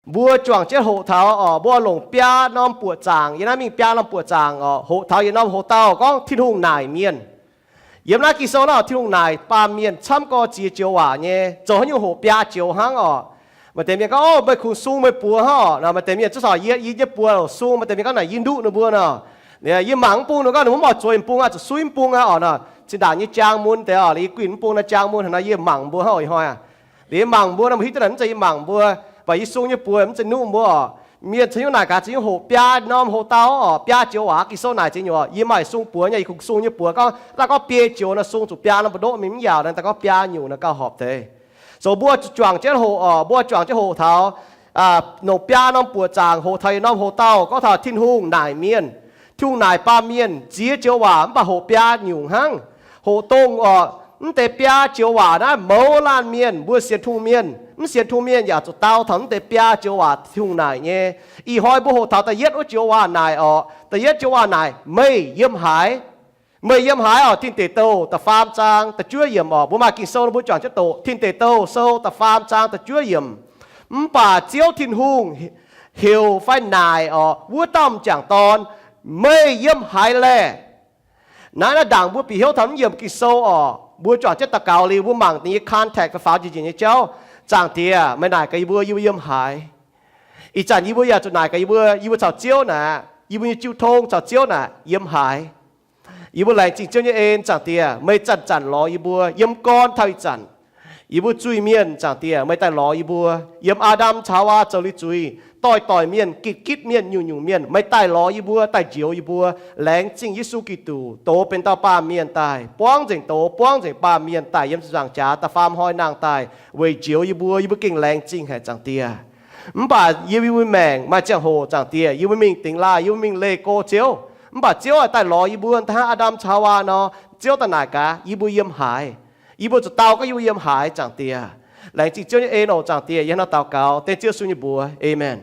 Mbuo juangc jienv hoqc taux oc, mbuo longc biaa norm buoqc zaangc, yiem naaiv mingh biaa norm buoqc zaangc oc, hoqc taux yietc norm hoc-dauh gorngv Tin-Hungh naaic mienh. Yiem naaiv Ging-Sou nor, Tin-Hungh naaic baamh mienh camv gorx ziex joux waac nyei, zoux haaix nyungc hoqc biaa joux hnangv oc. Maaih deix mienh gorngv, Ov, meih kungx sung meih buoz hnangv oc. Maaih deix mienh zuov saac yie, yie nyei buoz oc, sung, maaih deix mienh gorngv naaic yie nduqv ninh mbuo nor. Yie mangc mv bung nor, gorngv ninh mbuo mv oix zueiz mv bung aqv, zuqc suiv mv bung aqv oc nor. Zinh ndaangc nyei jaang mun deix oc, liuz yie guinh mv bung naaiv jaang mun haaix nor, yie mangc mbuo hnangv oc, ih hnoi aqv. Liuz yie mangc mbuo nor, mbuo hiuv duqv naaic mv zeiz yie mangc mbuo, mv baac yie sung nyei buoz mv zeiz nuqv mbuo oc. Mienh caux nyungc naaic gaax, caux nyungc hoqc biaa norm hoc-dauh oc, biaa joux waac. Ging-Sou naaic ziex nyungc, yie maaih sung buoz nyei, yie kungx sung nyei buoz gorngv, daaih gorngv biei joux nor sung zuqc biaa norm buoz-ndoqv mingh mv yaauc, daaih gorngv biaa nyungc nor gauh horpc deix. Zoux mbuo juangc jienv hoqc oc, mbuo juangc jienv hoqc taux nongc biaa norm buoqc zaangc, hoqc taux yietc norm hoc-dauh gorngv taux Tin-Hungh naaic mienh. Tin-Hungh naaic baamh mienh ziex joux waac mv baac hoqc biaa nyungc hnangv. Hoqc dongh oc, mv deix biaa joux waac naaiv mouz laanh mienh, mbuo sienx Tin-Hungh mienh, mv sienx Tin-Hungh mienh yaac zuqc dau taux mv deix biaa joux waac Tin-Hungh naaic nyei. Ih hnoi mbuo hoqc taux da'yietv wuov joux waac naaic oc. Da'yietv joux waac naaic, meih yiem haaix? Meih yiem haaix oc? Tin Deic Douh da'faam zaang da'juov yiemc oc. Mbuo maaih Ging-Sou nor mbuo juangc jienv doqc. Tin Deic Douh sou da'faam zaang da'juov yiemc. Mv baac Ziouv Tin-Hungh heuc fai naaic oc, wuov dauh m'jangc dorn, meih yiem haaix laeh? Naaiv, naaiv ndaangc mbuo bieqc hnyouv taux mv yiemc Ging-Sou oc, mbuo juangc jienv daux gaux liuz, mbuo mangc deix nyei context faaux njiec njiec nyei jauv. Zaangc Diex, meih naaic gaax yie mbuo, yie mbuo yiem haaix? Ih zanc yie mbuo yaac zuqc naaic gaax yie mbuo, yie mbuo caux Ziouv naaic, yie mbuo nyei jiu tong caux Ziouv naaic yiem haaix? Yie mbuo laengz zingh Ziouv nyei en, Zaangc Diex, meih zanc-zanc lorz yie mbuo, yiem gorn taux ih zanc. Yie mbuo zuiz-mienh, Zaangc Diex, meih daaih lorz yie mbuo. Yiem Aa^ndam caux Haawaa zoux liuz zuiz, doix-doix mienh, gitv-gitv mienh, nyungc-nyungc mienh, meih daaih lorz yie mbuo, daaih njoux yie mbuo. Laengz zingh Yesu Giduc, douz benx dauh baamh mienh daaih, buangv nzengc douz, buangv nzengc baamh mienh daaih yiem ziepc nzaangc jaax da'faam hnoi nangh daaih weic njoux yie mbuo. Yie mbuo gengh laengz zingh haic, Zaangc Diex. Mv baac yie mbuo maengc maaih ziangh hoc, Zaangc Diex, yie mbuo mingh dingx laaih, yie mbuo mingh leih go Ziouv. Mv baac Ziouv daaih lorz yie mbuo, daaih hnangv Aa^ndam caux Haawaa nor, Ziouv daaih naaic gaax yie mbuo yiem haaix. Yie mbuo zuqc dau gorngv yie mbuo yiem haaix, Zaangc Diex. Laengz zingh Ziouv nyei en oc, Zaangc Diex. Yie hnangv naaiv daux gaux dengv Ziouv Yesu nyei mbuox. Aamen.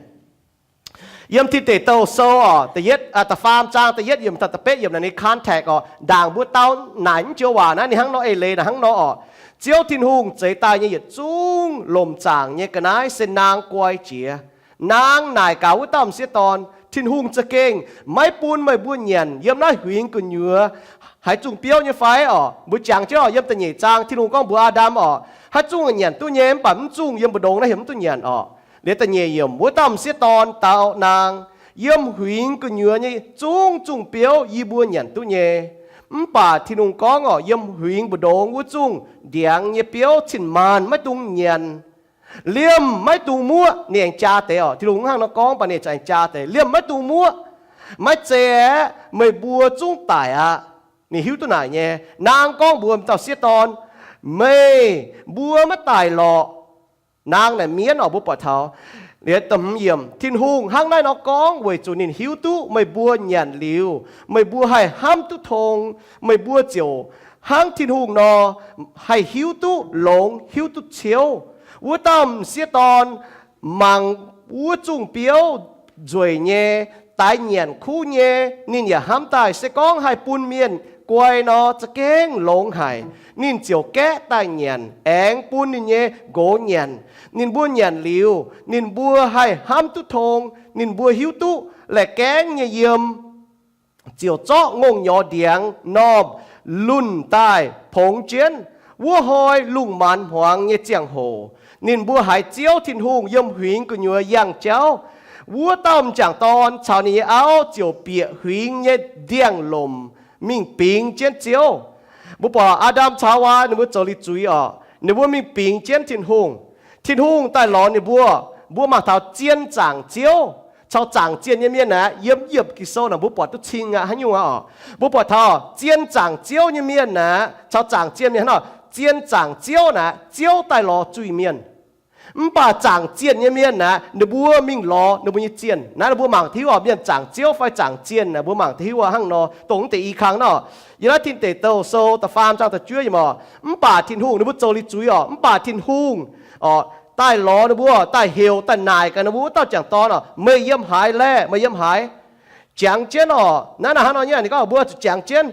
Yiem Tin Deic Douh sou oc, da'yietv, da'faam zaang da'yietv yiemc taux da'betv yiemc naaic ninh context oc, ndaangc mbuo dau naaic mv joux waac naaiv ninh hnangv nor, eix leiz naaic hnangv nor oc. Ziouv Tin-Hungh zeix daaih nyei yietc zungv lomc zaangc nyei ga'naaiv se naang guai jiex. Naang naaic gaax wuov dauh m'sieqv dorn, Tin-Hungh za'gengh maiv bun meih mbuo nyanc yiem naaiv huingx gu'nyuoz haaix zungh biouv nyei fai oc? Mbuo jangx jienv oc, yiem da'nyeic zaang Tin-Hungh gorngv mbuox Aa^ndam oc, haaix zungh nyanc duqv nyei, mv baac mv zungh yiem mbu'ndongx naaiv heuc mv duqv nyanc oc. Liuz da'nyeic yiemc, wuov dauh m'sieqv dorn dau naang, yiem huingx gu'nyuoz nyei zungv zungh biouv yie mbuo nyanc duqv nyei. Mv baac Tin-Hungh gorngv oc, yiem huingx mbu'ndongx wuov zungh ndiangx nyei biouv cin-maanc maiv dungx nyanc. Liemh maiv dungx muoqv. Ninh aengx jaa deix oc, Tin-Hungh hnangv nor gorngv, mv baac ninh aengx jaa deix, liemh maiv dungx muoqv. Maiv zeiz aeqv, meih mbuo zungv daic aqv. Ninh hiuv duqv naaic nyei. Naang gorngv mbuox dauh m'sieqv dorn, meih mbuo maiv daic lorqc. Naang naaic mienv oc, mbuo buatc taux. Liuz da'hmz yiemc, Tin-Hungh hnangv naaiv nor gorngv weic zuqc ninh hiuv duqv meih mbuo nyanc liuz, meih mbuo haih hnamv duqv tong, meih mbuo ziouc hnangv Tin-Hungh nor, haih hiuv duqv longx, hiuv duqv ciouv. Wuov dauh m'sieqv dorn mangc wuov zungh biouv nzueic nyei, daix nyanc kuv nyei, ninh yaac hnamv daaih se gorngv haih bun mienh guai nor, za'gengh longx haic. Ninh ziouc gaeqv daaih nyanc, aengx bun ninh nyei nqox nyanc. Ninh mbuo nyanc liuz, ninh mbuo haih hnamv duqv tong. Ninh mbuo hiuv duqv laeh gaengv nyei yiem, ziouc zorqv ngongh nyorx ndiangx normh lunh daaih pongx jienv. Wuov hnoi lungh maanz hmuangx nyei ziangh hoc, ninh mbuo haiz Ziouv Tin-Hungh yiem huingx gu'nyuoz yangh jauv. Wuov dauh m'jangc dorn caux ninh nyei auv ziouc bieqc huingx nyei ndiangx-lomc mingh bingx jienv Ziouv. Mbuo buatc Aa^ndam caux Haawaa ninh mbuo zoux liuz zuiz oc, ninh mbuo mingh bingx jienv Tin-Hungh. Tin-Hungh daaih lorz ninh mbuo. Mbuo mangc taux zien zaangc Ziouv caux zaangc zienh nyei mienh aqv. Yiem yiemc Ging-Sou naaic mbuo buatc duqv cing aqv, haaix nyungc aqv oc. Mbuo buatc taux zien zaangc Ziouv nyei mienh aqv caux zaangc zienh mienh hnangv nor. Zien zaangc Ziouv naaic, Ziouv daaih lorz zuiz-mienh. Mv baac zaangc zienh nyei mienh aqv, ninh mbuo mingh lorz ninh mbuo nyei zienh. Naaiv ninh mbuo mangc hiuv oc, mienh zaangc Ziouv fai zaangc zienh naaic, mbuo mangc hiuv aqv hnangv nor, dongh mv deix i kang nor. Yiem naaiv Tin Deic Douh Sou da'faam zaang da'juov yiemc oc. Mv baac Tin-Hungh, ninh mbuo zoux liuz zuiz oc, mv baac Tin-Hungh oc, daaih lorz ninh mbuo, daaih heuc, daaih naaic gaax ninh mbuo wuov dauh m'jangc dorn oc, meih yiem haaix laeh? Meih yiem haaix? Jangx jienv oc. Naaiv naaic hnangv nor nyei, ninh gorngv mbuo zuqc jangx jienv.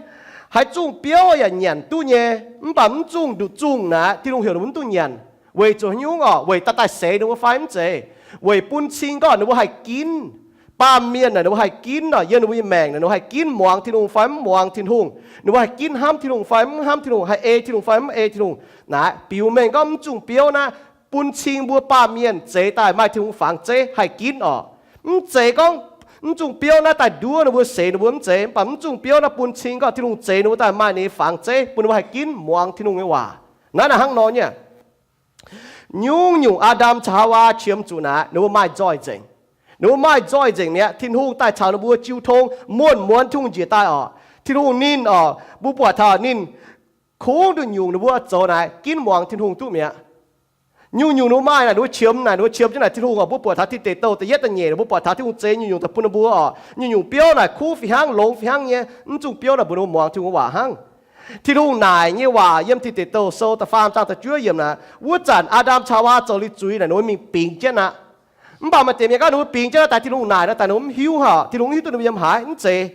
Haaix zungh biouv yaac nyanc duqv nyei, mv baac mv zungh nduqc zungh naaic, Tin-Hungh heuc ninh mbuo mv duqv nyanc. Weic zuqc haaix nyungc oc? Weic daaih daaih seix ninh mbuo fai mv zeiz? weic bun cing gorngv ninh mbuo haih ginv. Baamh mienh naaic ninh mbuo haih ginv oc, yiem ninh mbuo nyei maengc naaic ninh mbuo haih ginv muangx Tin-Hungh fai mv muangx Tin-Hungh, ninh mbuo haih ginv hnamv Tin-Hungh fai mv hnamv Tin-Hungh, haih ei Tin-Hungh fai mv ei Tin-Hungh. Naaic biux mengh gorngv mv zungh biouv naaiv bun cing mbuo baamh mienh zeix daaih maaih Tin-Hungh fangx zeiv haih ginv oc. Mv zeiz gorngv mv zungh biouv naaiv daaih nduov ninh mbuo, seix ninh mbuo, mv zeiz. Mv baac mv zungh biouv naaiv bun cing gorngv Tin-Hungh zeix ninh mbuo daaih maaih ninh nyei fangx zeiv bun ninh mbuo haih ginv muangx Tin-Hungh nyei waac. Naaiv naaic hnangv nor nyei. Nyungc-nyungc Aa^ndam caux Haawaa qiemx zuqc naaic, ninh mbuo maaih nzoih nzengc. Ninh mbuo maaih nzoih nzengc mi'aqv. Tin-Hungh daaih caux ninh mbuo jiu tong, muonz-muonz Tin-Hungh njiec daaih oc. Tin-Hungh ninh oc, mbuo buatc taux ninh kungx nduqc nyungc ninh mbuo zoux naaic ginv muangx Tin-Hungh duqv mi'aqv. Nyungc-nyungc ninh mbuo maaih naaic, ninh mbuo qiemx naaic, ninh mbuo qiemx jienv naaic Tin-Hungh oc. Mbuo buatc taux Tin Deic Douh da'yietv da'nyeic, ninh mbuo buatc taux Tin-Hungh zeix nyungc-nyungc daaih bun ninh mbuo oc. Nyungc-nyungc biouv naaic kuv fih hnangv, longx fih hnangv nyei. Mv zungh biouv naaic mbuox ninh mbuo muangx Tin-Hungh waac hnangv. Tin-Hungh naaic nyei waac yiem Tin Deic Douh sou da'faam zaang da'juov yiemc naaic, wuov zanc Aa^ndam caux Haawaa zoux liuz zuiz naaic, ninh mbuo mingh bingx jienv aqv. Mv baac maaih deix mienh gorngv ninh mbuo bingx jienv daaih Tin-Hungh naaic nor daaih ninh mbuo mv hiuv haic, Tin-Hungh mv hiuv duqv ninh mbuo yiem haaix, mv zeiz.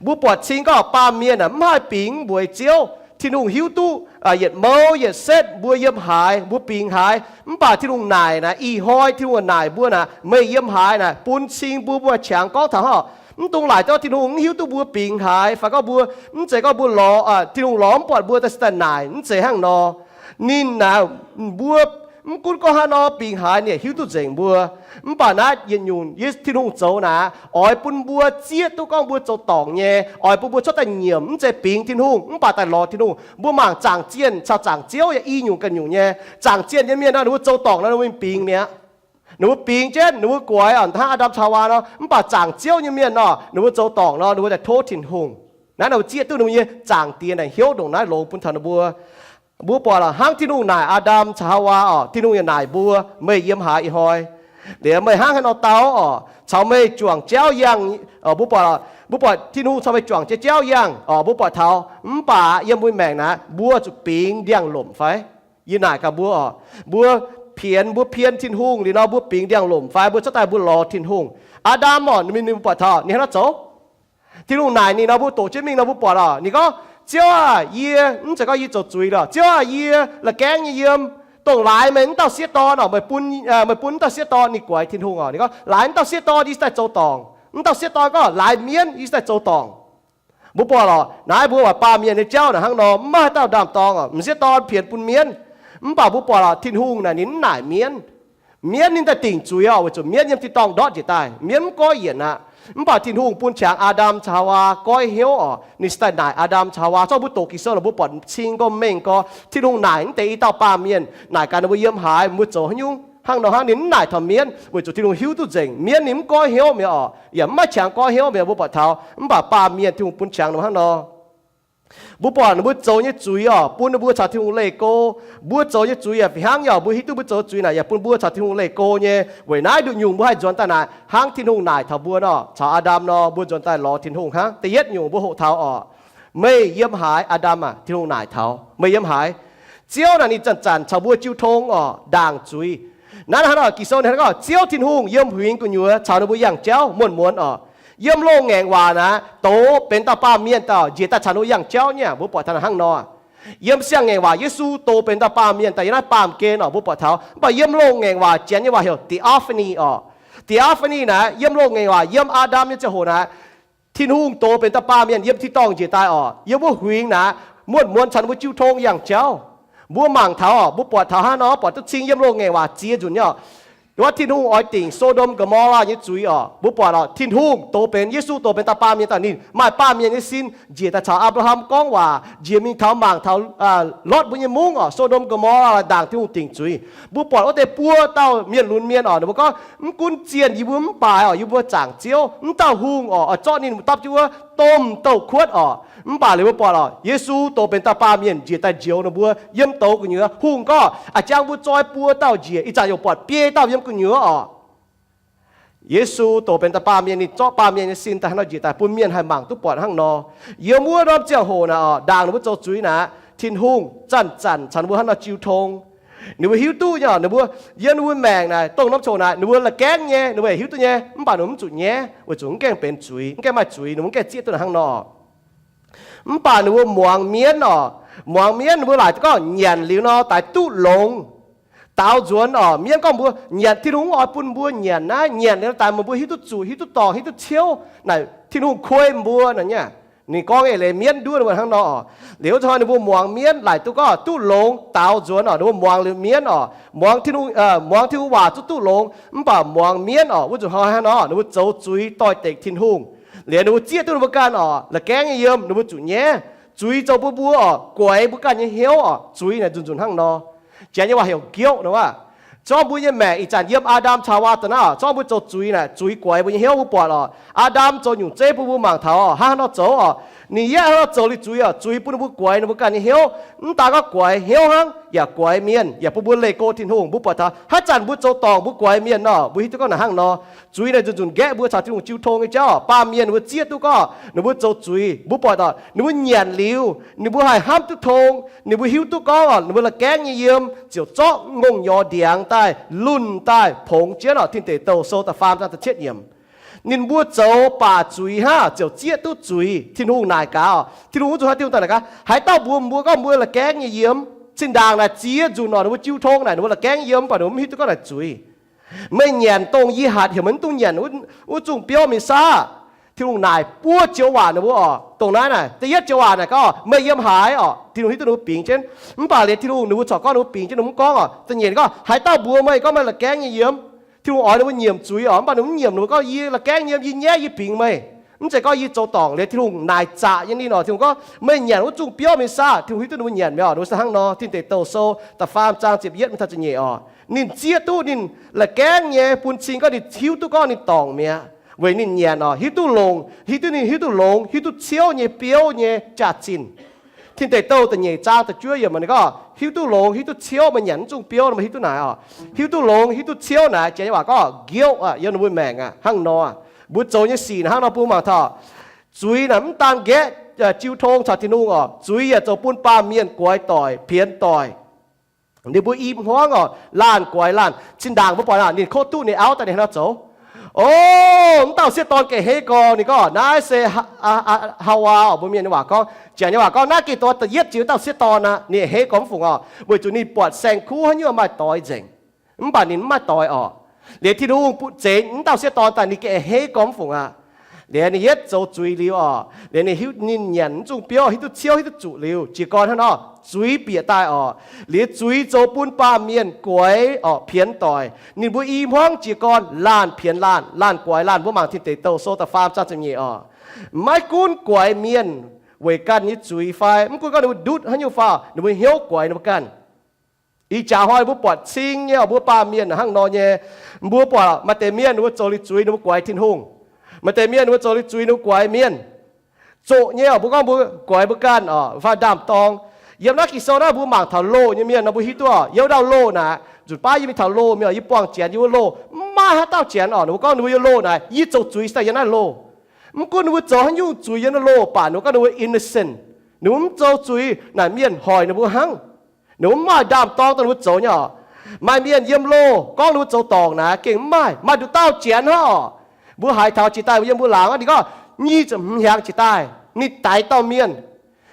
Mbuo buatc cing gorngv baamh mienh naaic mv haih bingx mbuox Ziouv. Tin-Hungh hiuv duqv yietc mouv yietc setv mbuo yiem haaix, mbuo bingx haaix. Mv baac Tin-Hungh naaic naaic, ih hnoi Tin-Hungh naaic mbuo naaic, meih yiem haaix naaic, bun cing mbuo, mbuo qangx gorngv taux haaix. Mv dungx laaic gorngv Tin-Hungh mv hiuv duqv mbuo bingx haaix, fai gorngv mbuo, mv zeiz gorngv mbuo lorz, Tin-Hungh lorz mv buatc mbuo daaih se daaih naaic, mv zeiz hnangv nor. Ninh naaic, mbuo mv gunv gorngv haaix nor bingx haaix, ninh hiuv duqv nzengc mbuo. Mv baac naaiv yietc nyungc Tin-Hungh zoux naaic, oix bun mbuo zieqv duqv gorngv mbuo zoux dorngc nyei, oix bun mbuo cuotv daaih nyiemc, mv zeiz bingx Tin-Hungh mv baac daaih lorz Tin-Hungh. Mbuo mangc zaangc zienh caux zaangc Ziouv yaac i nyungc ganh nyungc nyei. Zaangc zienh nyei mienh nor, ninh mbuo zoux dorngc nor ninh mbuo mingh bingx mi'aqv. Ninh mbuo bingx jienv, ninh mbuo guaix hnangv Aa^ndam caux Haawaa nor. Mv baac zaangc Ziouv nyei mienh nor, ninh mbuo zoux dorngc nor ninh mbuo daaih tov Tin-Hungh. Naaiv ninh mbuo zieqv duqv ninh mbuo nyei zaangc Diex naaic hnyouv ndongc naaiv longx bun taux ninh mbuo. Mbuo buatc lorqc, hnangv Tin-Hungh naaic Aa^ndam caux Haawaa oc, Tin-Hungh yaac naaic mbuo, meih yiem haaix ih hnoi. Liuz meih hnangv haaix nor dau oc, caux meih juangc jauv yangh. Mbuo buatc, mbuo buatc Tin-Hungh caux meih juangc jauv yangh oc. Mbuo buatc taux, mv baac yiem mbuo maengc naaic mbuo zuqc bingx ndiangx-lomc fai? Yie naaic gaax mbuo oc, mbuo pienx, mbuo pien Tin-Hungh liuz nor mbuo bingx ndiangx-lomc fai mbuo cuotv daaih mbuo lorz Tin-Hungh? Aa^ndam oc, ninh mingh buatc taux ninh hnangv nor zoux. Tin-Hungh naaic ninh nor mbuo doqc jienv mingh nor mbuo buatc oc, ninh gorngv, Ziouv aah, yie, mv zeiz gorngv yie zoux zuiz lorqc, Ziouv aah, yie la'gaengv nyei yiem, dongh laaix meih mv dauh sieqv dorn oc, meih bun, meih bun mv dauh sieqv dorn, ninh guaix Tin-Hungh oc, ninh gorngv, Laaix mv dauh sieqv dorn yie cingx daaih zoux dorngc. Mv dauh sieqv dorn gorngv, Laaix mienv yie cingx daaih zoux dorngc. Mbuo buatc lorqc, naaiv mbuo buatc baamh mienh nyei jauv naaic hnangv nor, mv maaih dauh ndaam-dorng oc, m'sieqv dorn pienx bun mienv. Mv baac mbuo buatc lorqc, Tin-Hungh naaic ninh mv naaic mienv. Mienv ninh daaih dingc zuiz oc, weic zuqc mienv yiem tin-dorngh ndortv njiec daaih, mienv mv goiv yienc aqv. Mv baac Tin-Hungh bun qangx Aa^ndam caux Haawaa goiv hnyouv oc, ninh cingx daaih naaic Aa^ndam caux Haawaa. Zorqv mbuo doqc Ging-Sou naaic mbuo buatc cing gorngv mengh gorx, Tin-Hungh naaic mv deix i dauh baamh mienh, naaic gaax ninh mbuo yiem haaix, mbuo zoux haaix nyungc. Hnangv nor hnangv ninh mv naaic taux mienv, weic zuqc Tin-Hungh hiuv duqv nzengc mienv ninh mv goiv hnyouv mi'aqv oc, yaac mv maaih qangx goiv hnyouv mi'aqv. Mbuo buatc taux, mv baac baamh mienh Tin-Hungh bun qangx ninh mbuo hnangv nor. Mbuo buatc ninh mbuo zoux nyei zuiz oc, bun ninh mbuo caux Tin-Hungh leih go. Mbuo zoux nyei zuiz yaac fih hnangv nyei oc, mbuo hiuv duqv mbuo zoux zuiz naaic yaac bun mbuo caux Tin-Hungh leih go nyei. Weic naaiv nduqc nyungc mbuo haih nzuonx daaih naaic hnangv Tin-Hungh naaic taux mbuo nor, caux Aa^ndam nor, mbuo nzuonx daaih lorz Tin-Hungh hnangv. Da'yietv nyungc mbuo hoqc taux oc, meih yiem haaix? Aa^ndam aah, Tin-Hungh naaic taux, meih yiem haaix? Ziouv naaic ninh zanc-zanc caux mbuo jiu tong oc, ndaangc zuiz. Naaiv hnangv nor Ging-Sou ninh gorngv, Ziouv Tin-Hungh yiem huingx gu'nyuoz caux ninh mbuo yangh jauv muonz-muonz oc. Yiem loz-ngaengc waac naaic douz benx dauh baamh mienh daaih njiec daaih caux ninh mbuo yangh jauv nyei. Mbuo buatc taux hnangv nor, yiem siang-ngaengc waac Yesu douz benx dauh baamh mienh daaih yiem naaiv baamh gen oc, mbuo buatc taux. Mv baac yiem loz-ngaengc waac Janx nyei waac heuc theophany oc. Theophany naaic yiem loz-ngaengc waac yiem Aa^ndam nyei ziangh hoc naaic, Tin-Hungh douz benx dauh baamh mienh yiem tin-dorngh njiec daaih oc, yiem wuov huingx naaic, muonz-muonz caux mbuo jiu tong yangh jauv. Mbuo mangc taux oc, mbuo buatc taux hnangv nor, buatc duqv cing yiem loz-ngaengc waac ziex nzunc nyei oc. Wuov Tin-Hungh oix dingc So^ndom Go^mo^laa nyei zuiz oc. Mbuo buatc oc, Tin-Hungh douz benx, Yesu douz benx dauh baamh mienh daaih, ninh maaih baamh mienh nyei sin njiec daaih caux Apc^laa^ham gorngv waac, njiec mingh taux mangc taux Lotv mbuo nyei mungv oc, So^ndom Go^mo^laa ndaangc Tin-Hungh dingc zuiz. Mbuo buatc wuov deix buo dauh mienh lunx mienh oc, ninh mbuo gorngv, Mv gunv zienh yie mbuo mv baaix oc, yie mbuo zaangc Ziouv, mv dauh hungh oc, oix zorqv ninh dapv jienv wuov domh douz-kuotv oc. Mv baac liuz mbuo buatc oc, Yesu douz benx dauh baamh mienh njiec daaih njoux ninh mbuo yiem douz gu'nyuoz. Hungh gorngv, A'jang mbuo zoi buo dauh njiec, ih zanc yaac buatc biei dauh yiem gu'nyuoz oc. Yesu douz benx dauh baamh mienh, ninh zorqv baamh mienh nyei sin daaih hnangv nor njiec daaih bun mienh haih mangc duqv buatc hnangv nor. Yiem wuov norm ziangh hoc naaic oc, ndaangc ninh mbuo zoux zuiz naaic, Tin-Hungh zanc-zanc caux ninh mbuo hnangv nor jiu tong. Ninh mbuo hiuv duqv nyei, ninh mbuo yiem ninh mbuo maengc naaic, dongh norm ziangh hoc naaic ninh mbuo la'gaengv nyei, ninh mbuo hiuv duqv nyei, mv baac ninh mbuo mv zuqc nyaiv, weic zuqc mv gaengh benx zuiz, mv gaengh maaih zuiz, ninh mbuo mv gaengh zieqv duqv hnangv nor. Mv baac ninh mbuo muangx mienv oc, muangx mienv ninh mbuo laaic gorngv nyanc liuz nor daix duqv longx. daaux nzuonx oc. Mienv gorngv mbuo nyanc, Tin-Hungh mv oix bun mbuo nyanc naaiv. Nyanc liuz daaih meih mbuo hiuv duqv zuqc, hiuv duqv dorngc, hiuv duqv ciouv naaic, Tin-Hungh kuei mbuo naaic nyei. Ninh gorngv eix leiz mienv nduov mbuo hnangv nor. Liuz wuov zuqc hnoi ninh mbuo muangx mienv laaic duqv gorngv duqv longx daaux nzuonx oc. Ninh mbuo muangx liuz mienv oc, muangx Tin-Hungh, muangx Tin-Hungh waac zuqc duqv longx, mv baac muangx mienv oc. Wuov zuqc hnoi hnangv nor ninh mbuo zoux zuiz doix-dekc Tin-Hungh. Liuz ninh mbuo zieqv duqv ninh mbuo ganh oc, la'gaengv nyei yiem ninh mbuo zuqc nyaiv. Zuiz zoux bun mbuo oc, guaix mbuo ganh nyei hnyouv oc. Zuiz naaic nzunc nzunc hnangv nor. Janx nyei waac heuc guilt nor aav. Zorqv mbuo nyei maengc ih zanc yiem Aa^ndam caux Hawaa da'naaiv oc, zorqv mbuo zoux zuiz naaic, zuiz guaix mbuo nyei hnyouv. Mbuo buatc oc, Aa^ndam zoux nyungc zeiv bun mbuo mangc taux oc, hnangv haaix nor zoux oc. Ninh yaac hnangv nor zoux liuz zuiz oc, zuiz bun ninh mbuo guaix ninh mbuo ganh nyei hnyouv. Mv daan gorngv guaix hnyouv hnangv, yaac guaix mienh, yaac bun mbuo leih go Tin-Hungh. Mbuo buatc taux haaix zanc mbuo zoux dorngc mbuo guaix mienh nor, mbuo hiuv duqv gorngv naaic hnangv nor. Zuiz naaic nzunc nzunc nqaeqv mbuo caux Tin-Hungh jiu tong nyei jauv oc. Baamh mienh ninh mbuo zieqv duqv gorngv ninh mbuo zoux zuiz, mbuo buatc oc, ninh mbuo nyanc liuz ninh mbuo haih hnamv duqv tong, ninh mbuo hiuv duqv gorngv oc, ninh mbuo la'gaengv nyei yiem ziouc zorqv ngongh nyorx ndiangx daaih lunh daaih pongx jienv oc. Tin Deic Douh sou da'faam zaang da'cietv yiemc. Ninh mbuo zoux baac zuiz hnangv, ziouc zieqv duqv zuiz. Tin-Hungh naaic gaax oc, Tin-Hungh wuov zuqc hnoi Tin-Hungh daaih naaic gaax, haaix dauh mbuox mbuo gorngv mbuo la'gaengv nyei yiem, zinh ndaangc naaic ziex nzunc oc, ninh mbuo jiu tong naaic, ninh mbuo la'gaengv nyei yiem, mv baac ninh mbuo mv hiuv duqv gorngv naaic zuiz. Meih nyanc dongh yie hatc heuc meih mv dungx nyanc wuov zungh biouv mingh saah? Tin-Hungh naaic buo joux waac ninh mbuo oc. Dongh naaiv naaic, da'yietv joux waac naaic gorngv meih yiem haaix oc. Tin-Hungh hiuv duqv ninh mbuo bingx jienv. Mv baac liuz Tin-Hungh ninh mbuo corc gorngv ninh mbuo bingx jienv, ninh mbuo mv gorngv oc. Da'nyeic ninh gorngv, haaix dauh mbuox meih gorngv meih la'gaengv nyei yiem. Tin-Hungh oix ninh mbuo nyiemc zuiz oc, mv baac ninh mbuo mv nyiemc, ninh mbuo gorngv, yie la'gaengv nyei yiem, yie nyaiv, yie bingx meih. Mv zeiz gorngv yie zoux dorngc. Liuz Tin-Hungh naaic zaqc nyei ninh oc, Tin-Hungh gorngv, meih nyanc wuov zungh biouv mingh saah? Tin-Hungh hiuv duqv ninh mbuo nyanc mi'aqv oc. Ninh mbuo se hnangv nor, Tin Deic Douh sou da'faam zaang ziepc yietv mingh taux ziepc nyeic oc. Ninh zieqv duqv ninh la'gaengv nyei bun cing gorngv ninh hiuv duqv gorngv ninh dorngc mi'aqv. Weic ninh nyanc oc, hiuv duqv longx, hiuv duqv ninh hiuv duqv longx, hiuv duqv ciouv nyei biouv nyei jaax-zinh. Tin Deic Douh da'nyeic zaang da'juov yiemc ninh gorngv, hiuv duqv longx, hiuv duqv ciouv, meih nyanc wuov zungh biouv, meih hiuv duqv naaic oc. Hiuv duqv longx, hiuv duqv ciouv naaic, janx nyei waac gorngv guilt aqv, yiem ninh mbuo maengc aqv, hnangv nor. Mbuo zoux nyei sic naaic hnangv nor bun mangc taux. Zuiz naaic mv daan nqaeqv jiu tong caux Tin-Hungh oc, zuiz yaac zoux bun baamh mienh guaix doic, pienx doic. Ninh mbuo i hmuangv oc, laanh guaix laanh. Zinh ndaangc mbuo buatc aqv, ninh kov duqv ninh auv daaih ninh hnangv nor zoux. O, wuov dauh sieqv dorn gengh hei gorx. Ninh gorngv naaiv se Haa, Haa, Haawaa oc, mbuo mienh nyei waac gorngv. Janx nyei waac gorngv naaiv gengh dongh da'yietv jiex wuov dauh sieqv dorn aqv. Ninh hei gorx mv fungc oc, weic zuqc ninh buatc saeng-kuv haaix nyungc maaih doix nzengc. Mv baac ninh mv maaih doix oc. Liuz Tin-Hungh butv zeix wuov dauh sieqv dorn daaih, ninh gengh hei gorx mv fungc aqv. Liuz ninh yietv zoux zuiz liuz oc, liuz ninh hiuv, ninh nyanc wuov zungh biouv hiuv duqv ciouv hiuv duqv zuqc liuz, jiez gorn hnangv nor zuiz bieqc daaih oc. Liuz zuiz zoux bun baamh mienh guaix oc, pienx doic. Ninh mbuo i hmuangv jiez gorn laanh pienx laanh, laanh guaix laanh. Mbuo mangc Tin Deic Douh sou da'faam zaang ziepc nyeic oc. Maiv gunv guaix mienh weic ganh nyei zuiz fai mv gunv gorngv ninh mbuo ndutv haaix nyungc fai, ninh mbuo hnyouv guaix ninh mbuo ganh. Ih jaax hnoi mbuo buatc cing nyei oc, mbuo baamh mienh hnangv nor nyei. Mbuo buatc maaih deix mienh ninh mbuo zoux liuz zuiz ninh mbuo guaix Tin-Hungh. Maaih deix mienh ninh mbuo zoux liuz zuiz ninh mbuo guaix mienh. Zoqc nyei oc, mbuo gorngv mbuo guaix mbuo ganh oc, fai ndaam-dorng. Yiem naaiv Ging-Sou naaiv mbuo mangc taux loh nyei mienh nor mbuo hiuv duqv oc. Yiem wuov dauh loh naaic, nzunc baav yie mingh taux loh mienh oc, yie buangh janx yiem wuov loh, mv maaih haaix dauh janx oc, ninh mbuo gorngv ninh mbuo yiem loh naaic, yie zoux zuiz daaih yiem naaiv loh. Mv gunv ninh mbuo zoux haaix nyungc zuiz yiem naaiv loh, baac ninh mbuo gorngv ninh mbuo innocent. Ninh mbuo mv zoux zuiz naaic, mienh hoic ninh mbuo hnangv. Ninh mbuo mv maaih ndaam-dorng dongh ninh mbuo zoux nyei oc. Maaih mienh yiem loh gorngv ninh mbuo zoux dorngc naaic gengh mv maaih, maaih nduqc dauh janx hnangv oc. Mbuo haiz taux jiex daaih yiem mbuo laangz aqv, ninh gorngv nyic ziepc hmz hnyangx jiex daaih ninh daix dauh mienh.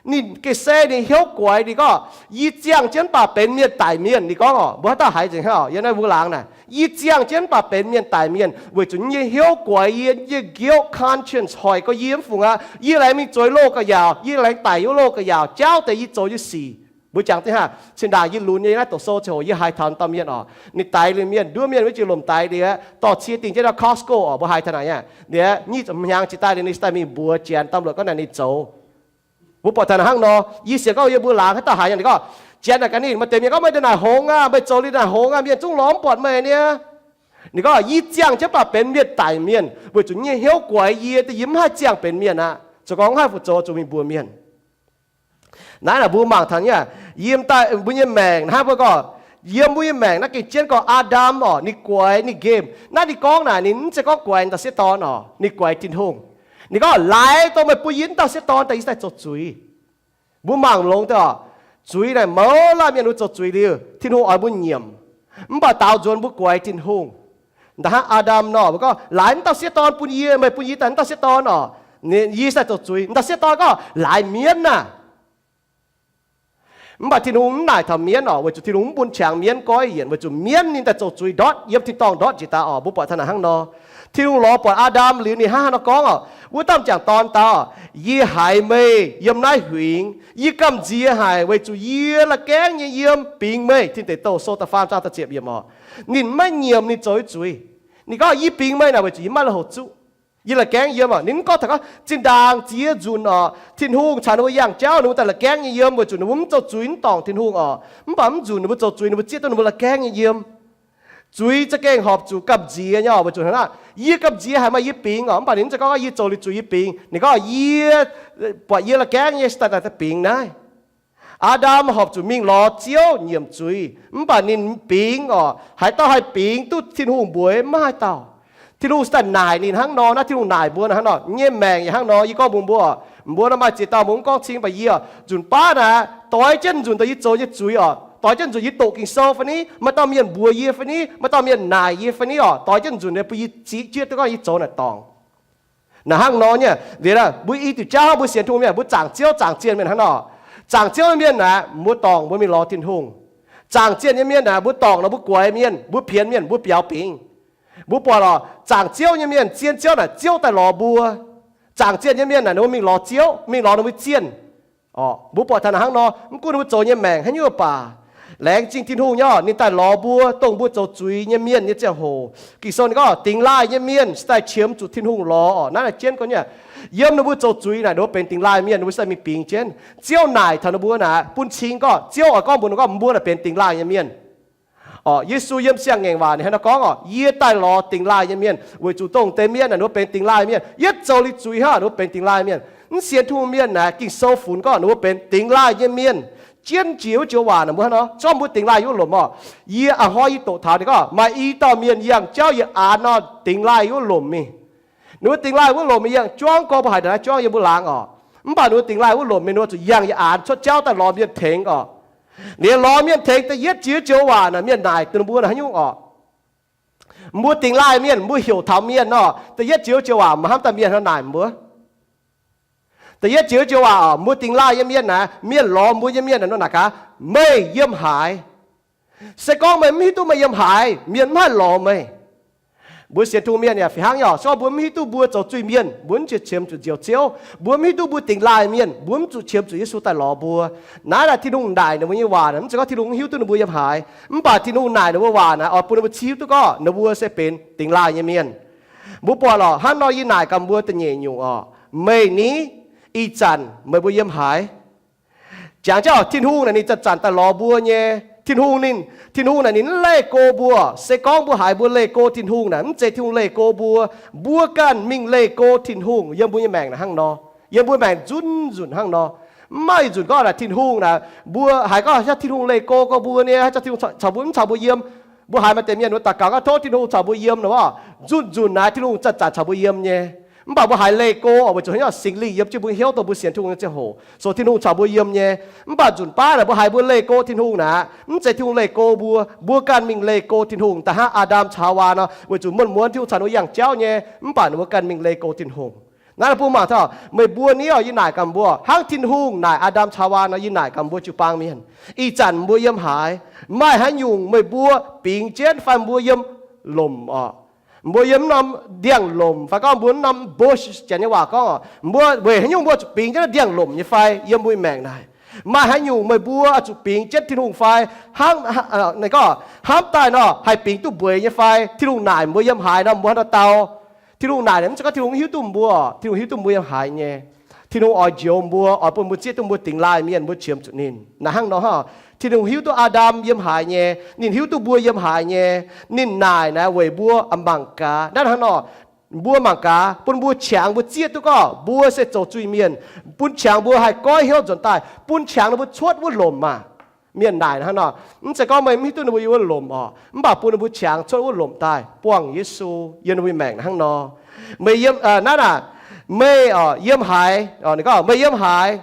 Ninh gengh se ninh hnyouv guaix, ninh gorngv, yie ziangh jienv mv baac benx mienh daic mienh. Ninh gorngv oc, mbuo haaix dauh haiz nzengc hnangv oc, yiem naaiv mbuo laangz naaic, yie ziangh jienv mv baac benx mienh daic mienh, weic zuqc yie nyei hnyouv guaix, yie nyei guilt conscience hoic gorx yie mv fungc aqv. Yie laengz mingh zueiz loh ga'yaauc, yie laengz daic yiem loh ga'yaauc jauv deix yie zoux nyei sic. Mbuo jangx deix hnangv, zinh ndaangc yie lunx nyei naaiv doqc sou ziangh hoc yie haiz taux dauh mienh oc, ninh daix liuz mienh, nduov mienh wuov jiex lomc daix liuz aeqv, dorh cie dingh jienv naaiv Costco oc, mbuo haiz taux naaic aqv. Liuz nyic ziepc hmz hnyangx jiex daaih liuz ninh se daaih mingh mbuox janx, domh luotc gorngv naaic ninh zoux. Mbuo buatc taux hnangv nor, yie sienx gorngv yie mbuo laangz haaix dauh haiz nyei, ninh gorngv, janx naaic gaax ninh, maaih deix mienh gorngv, meih ndongc naaic hngongx aqv, meih zoux liuz naaic hngongx aqv, mienh zungv lorz mv buatc meih niaa. Ninh gorngv, yie ziangh jienv mv baac benx mienh daic mienh, weic zuqc yie nyei hnyouv guaix yie, da'yie mv haih ziangh benx mienh aqv. Zoux gau mv haih fu zoux zuqc mingh mbuox mienh. Naaiv naaic mbuo mangc taux nyei, yiem daaih mbuo nyei maengc hnangv mbuo gorngv, yiem mbuo nyei maengc naaiv gengh jienv gorngv Aa^ndam oc, ninh guaix ninh nqemh. Naaiv ninh gorngv naaic, ninh mv zeiz gorngv guaix dauh sieqv dorn oc, ninh guaix Tin-Hungh. Ninh gorngv, laaix dongh meih bun yie wuov dauh sieqv dorn daaih, yie daaih zoux zuiz. Mbuo mangc longx deix oc. Zuiz naaic mouz laanh mienh mbuo zoux zuiz liuz, Tin-Hungh oix mbuo nyiemc. Mv baac daaux nzuonx mbuo guaix Tin-Hungh. Nda hnangv Aa^ndam nor, mbuo gorngv, laaix wuov dauh sieqv dorn bun yie, meih bun yie daaih wuov dauh sieqv dorn oc, yie daaih zoux zuiz. Wuov dauh sieqv dorn gorngv, laaix mienv naaic. Mv baac Tin-Hungh mv naaic taux mienv orqc, weic zuqc Tin-Hungh mv bun qangx mienv goiv yienc, weic zuqc mienv ninh daaih zoux zuiz ndortv yiem tin-dorngh ndortv njiec daaih orqc. Mbuo buatc taux naaic hnangv nor, Tin-Hungh lorz buatc Aa^ndam liuz ninh hnangv haaix nor gorngv orqc, wuov dauh m'jangc dorn dau, Yie haiz meih yiem naaiv huingx. Yie gamh nziex haic weic zuqc yie la'gaengv nyei yiem bingx meih. Tin Deic Douh sou da'faam zaang da'ziepc yiemc orqc. Ninh maiv nyiemc ninh zoux zuiz. Ninh gorngv, Yie bingx meih naaic weic zuqc yie maiv lui-houx zuqv. Yie la'gaengv yiem orqc. Ninh mv gorngv taux gorngv zinh ndaangc ziex nzunc orqc, Tin-Hungh caux ninh mbuo yangh jauv, ninh mbuo daaih la'gaengv nyei yiem weic zuqc ninh mbuo mv zoux zuiz, mv dorngc Tin-Hungh orqc. Mv baac mv nzunc ninh mbuo zoux zuiz, ninh mbuo zieqv duqv ninh mbuo la'gaengv nyei yiem. Zuiz za'gengh horpc zuqc gamh nziex nyei orqc, weic zuqc hnangv naaic, Yie gamh nziex haic maaih yie bingx orqc. Mv baac ninh mv zeiz gorngv, Yie zoux liuz zuiz yie bingx. Ninh gorngv, Yie buatc yie la'gaengv nyei se daaih daaih bingx naaiv. Aa^ndam horpc zuqc mingh lorz Ziouv nyiemc zuiz, mv baac ninh bingx orqc. Haaix dauh haih bingx duqv Tin-Hungh mbuox? Maiv maaih dauh. Tin-Hungh se daaih naaic ninh hnangv nor. Naaiv Tin-Hungh naaic mbuo hnangv nor. Nyei maengc yaac hnangv nor. Yie gorngv mbuox mbuo, mbuo nor maaih ziex dauh mbuo mv gorngv cing, mv baac yie orqc, nzunc baav naaic doix jienv nzunc daaih yie zoux nyei zuiz orqc, doix jienv nzunc yie doqc Ging-Sou fai ni, maaih dauh mienh mbuox yie fai ni, maaih dauh mienh naaic yie fai ni orqc, doix jienv nzunc mbuo yie zieqv jienv duqv gorngv yie zoux naaic dorngc. Naaic hnangv nor nyei, mbuo i diuc jauv mbuo sienx Tin-Hungh mienh, mbuo zaangc Ziouv zaangc zienh mienh hnangv nor. Zaangc Ziouv nyei mienh naaic, mbuo dorngc mbuo mingh lorz Tin-Hungh. Zaangc zienh nyei mienh naaic, mbuo dorngc nor mbuo guaix mienh, mbuo pienx mienh, mbuo biaux bingx. Mbuo buatc lorqc, zaangc Ziouv nyei mienh, zien Ziouv naaic, Ziouv daaih lorz mbuo. Zaangc zienh nyei mienh naaic, ninh mbuo mingh lorz Ziouv, mingh lorz ninh mbuo zienh. Mbuo buatc taux naaic hnangv nor, mv gunv ninh mbuo zoux nyei maengc haaix nyungc baac, laengz zingh Tin-Hungh nyei, ninh daaih lorz mbuo, dongh mbuo zoux zuiz nyei mienh nyei ziangh hoc. Ging-Sou ninh gorngv, dingx laaih nyei mienh se daaih qiemx zuqc Tin-Hungh lorz orqc. Naaiv naaic jienv gorngv nyei, yiem ninh mbuo zoux zuiz naaic, ninh mbuo benx dingx laaih mienh, ninh mbuo se mingh bingx jienv. Ziouv naaic taux ninh mbuo naaic, bun cing gorngv, Ziouv oix gorngv mbuox ninh gorngv, mbuo naaic benx dingx laaih nyei mienh. Orqc, Yesu yiem siang-ngaengc waac ninh hnangv naaiv gorngv orqc, Yie daaih lorz dingx laaih nyei mienh, weic zuqc dongh deix mienh naaic ninh mbuo benx dingx laaih mienh. Yietv zoux liuz zuiz hnangv ninh mbuo benx dingx laaih mienh. Mv sienx Tin-Hungh mienh naaic, Ging-Sou funx gorngv ninh mbuo benx dingx laaih nyei mienh. Jienv jiex wuov joux waac naaic mbuo hnangv nor, zorqv mbuo dingx laaih wuov lomc orqc. Yie a'hnoi yie doqc taux ninh gorngv maaih i dauh mienh yangh jauv yie aanx nor, dingx laaih wuov lomc mingh. Ninh mbuo dingx laaih wuov lomc mingh yangh juangv gorx mbuo haiz naaiv juangv yiem mbuo laangz orqc. Mv baac ninh mbuo dingx laaih wuov lomc mingh, ninh mbuo zuqc yangh yie aanx cuotv jauv daaih lorz mienh tengx orqc. Liuz lorz mienh tengx da'yietv jiex joux waac naaic, mienh naaic dongh ninh mbuo naaic haaix nyungc orqc? Mbuo dingx laaih mienh, mbuo heuc taux mienh nor, da'yietv jiex joux waac maaih hnamv daaih mienh hnangv naaic mbuo. Da'yietv jiex joux waac orqc, mbuo dingx laaih nyei mienh naaic, mienh lorz mbuo nyei mienh naaic nor naaic gaax, meih yiem haaix? Se gorngv meih mv hiuv duqv meih yiem haaix, mienh mv haih lorz meih. Mbuo sienx Tin-Hungh mienh yaac fih hnangv nyei orqc. Se gorngv mbuo mv hiuv duqv mbuo zoux zuiz mienh, mbuo mv zuqc qiemx zuqc njoux Ziouv. Mbuo mv hiuv duqv mbuo dingx laaih mienh, mbuo mv zuqc qiemx zuqc Yesu daaih lorz mbuo. Naaiv naaic Tin-Hungh naaic ninh mbuo nyei waac naaic, mv zeiz gorngv Tin-Hungh mv hiuv duqv ninh mbuo yiem haaix, mv baac Tin-Hungh naaic ninh mbuo waac naaic oix bun ninh mbuo hiuv duqv gorngv ninh mbuo se benx dingx laaih nyei mienh. Mbuo buatc lorqc, hnangv nor yie naaic gaax mbuo da'nyeic nyungc orqc, meih ni, ih zanc meih mbuo yiem haaix? Jangx jauv Tin-Hungh naaic ninh zanc-zanc daaih lorz mbuo nyei. Tin-Hungh ninh, Tin-Hungh naaic ninh mv leih go mbuo. Se gorngv mbuo haiz mbuo leih go Tin-Hungh naaic, mv zeiz Tin-Hungh leih go mbuo. Mbuo ganh mingh leih go Tin-Hungh yiem mbuo nyei maengc naaic hnangv nor. Yiem mbuo maengc nzunc nzunc hnangv nor. Mv maaih ih nzunc gorngv naaic Tin-Hungh naaic, mbuo haiz gorngv haaix Tin-Hungh leih go gorx mbuo nyei, haaix Tin-Hungh caux mbuo mv caux mbuo yiem. Mbuo haiz maaih deix mienh mbuo daux gaux gorngv tov Tin-Hungh caux mbuo yiem nor, nzunc nzunc naaic Tin-Hungh zanc-zanc caux mbuo yiem nyei. Mv baac mbuo haiz leih go orqc, weic zuqc haaix nyungc? Singx Lingh yiem jienv mbuo hnyouv dongh mbuo sienx Tin-Hungh nyei ziangh hoc, so Tin-Hungh caux mbuo yiem nyei. Mv baac nzunc baav naaic mbuo haiz mbuo leih go Tin-Hungh naaic, mv zeiz Tin-Hungh leih go mbuo. Mbuo ganh mingh leih go Tin-Hungh daaih hnangv Aa^ndam caux Hawaa nor, weic zuqc muonz-muonz Tin-Hungh caux ninh mbuo yangh jauv nyei, mv baac ninh mbuo ganh mingh leih go Tin-Hungh. Naaiv bun mangc taux meih mbuo ni orqc, yie naaic gaax mbuo, hnangv Tin-Hungh naaic Aa^ndam caux Hawaa nor, yie naaic gaax mbuo jiu-baang mienh, ih zanc mbuo yiem haaix? Maaih haaix nyungc meih mbuo bingx jienv fai mbuo yiem lomc orqc? Mbuo yiem norm ndiangx-lomc fai gorngv mbuo norm bush, janx nyei waac gorngv orqc, mbuo weic haaix nyungc mbuo zuqc bingx jienv ndiangx-lomc nyei fai? Yiem mbuo maengc naaic, maaih haaix nyungc meih mbuo zuqc bingx jienv Tin-Hungh fai? Hnangv, gorngv hnamv daaih nor haih bingx duqv mbueiz nyei fai? Tin-Hungh naaic mbuo yiem haaix nor, mbuo hnangv nor dau. Tin-Hungh naaic, mv zeiz gorngv Tin-Hungh hiuv duqv mbuo, Tin-Hungh hiuv duqv mbuo yiem haaix nyei. Tin-Hungh oix njoux mbuo, oix bun mbuo zieqv duqv mbuo dingx laaih mienh, mbuo qiemx zuqc ninh. Naaic hnangv nor, Tin-Hungh hiuv duqv Aa^ndam yiem haaix nyei, ninh hiuv duqv mbuo yiem haaix nyei. Ninh naaic naaic weic mbuo mangc gaax. Naaiv hnangv nor, mbuo mangc gaax, bun mbuo qangx mbuo zieqv duqv gorngv mbuo se zoux zuiz-mienh, bun qangx mbuo haih goiv hnyouv nzuonx daaih, bun qangx ninh mbuo cuotv wuov lomc maah. Mienh naaic hnangv nor, mv zeiz gorngv meih mv hiuv duqv ninh mbuo yiem wuov lomc orqc, mv baac bun ninh mbuo qangx cuotv wuov lomc daaih buangh Yesu yiem ninh mbuo maengc hnangv nor. Meih yiem, naaiv naaic, meih orqc yiem haaix? Ninh gorngv meih yiem haaix?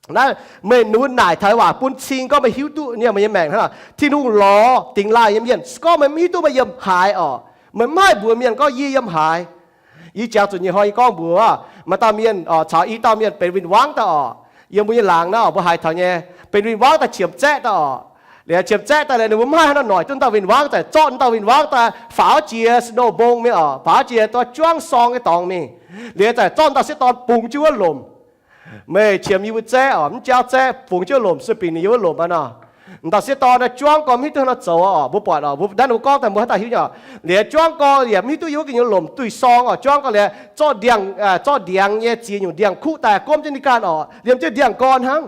Naaiv meih nunc naaic taux waac bun cing gorngv meih hiuv duqv nyei, meih nyei maengc hnangv nor. Tin-Hungh lorz dingx laaih nyei mienh, se gorngv meih mv hiuv duqv meih yiem haaix orqc, meih mv haih mbuox mienh gorngv yie yiem haaix. Yie jangx zuqc nyei hnoi yie gorngv mbuox maaih dauh mienh caux i dauh mienh benx win-wangv daaih orqc. Yiem mbuo nyei laangz naaiv oc, mbuo haiz taux nyei, benx win-wangv daaih qiemx zaeqv daaih oc. Liuz qiemx zaeqv daaih liuz ninh mbuo mv haih haaix nor noic duqv dauh win-wangv, zaqc zorqv dauh win-wangv daaih faaux jiex snow mbong mingh oc, faaux jiex duqv juangv sorng nyei dorngx mingh. Liuz zaqc zorqv dauh sieqv dorn bungx jienv wuov lomc. Meih qiemx yie mbuo zaeqv oc, mv jaauv zaeqv, bungx jienv wuov lomc, sueih binc ninh yiem wuov lomc aqv nor. Dauh sieqv dorn naaiv juangv gorn mv hiuv duqv haaix nor zoux oc. Mbuo buatc oc, mbuo naaiv ninh mbuo gorngv daaih mbuo haaix dauh hiuv nyei oc. Liuz juangv gorn yaac mv hiuv duqv yiem wuov gu'nyuoz lomc duih sorng oc. Juangv gorn liuz zorqv ndiangx, zorqv ndiangx nyei ziex nyungc ndiangx-kuqv daaih gomv jienv ninh ganh oc, liemh jienv ndiangx-gorn hnangv.